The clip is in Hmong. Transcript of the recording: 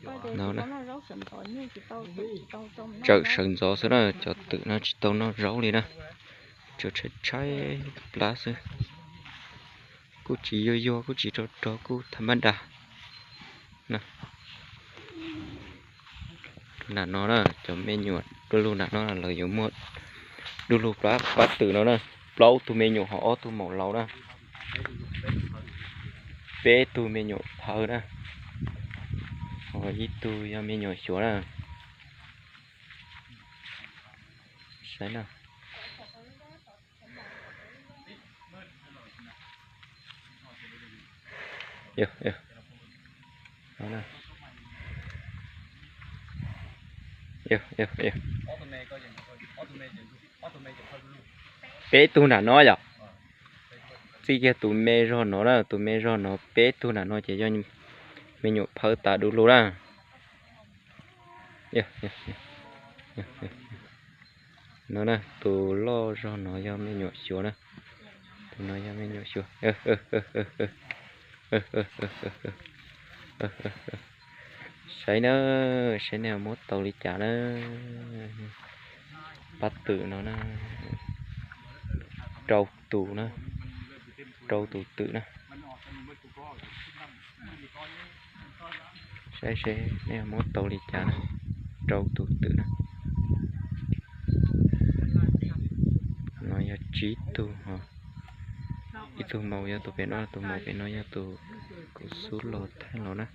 No, tsawm sawv ntxov xwb na, cov twm no tsis tau noj zaub li na, tsuas tshaib tshaib plab xwb. Kuj tsis yuag yuag, kuj tsis rog rog, kuj tham mab da. Nram no na, cov me nyuam du lug nram no lawv yuav muaj du lug pab twm no na, plaub tug me nyuam ho ob tug maum laus na, peb tug me nyuam phawj na, ho ib tug yog me nyuam xyuav na. Saib na. Peb tug nram no yom. Txij kiag tus me zog no na, tus me zog no peb tug nram no ces yog me nyuam phawj tas du lug na. No na, tus loj zog no yog me nyuam xyuav na. Tus no yog me nyuam xyuav. Saib na, saib nej muab tau li cas na. Pab twm no na, rau tus na, rau tus twm na. Saib seb nej muab tau li cas na, rau tus twm na. No yog tsib tug, ib tug maum yog tus pem no, tus maum pem no yog tus kuv xub los thaij los na.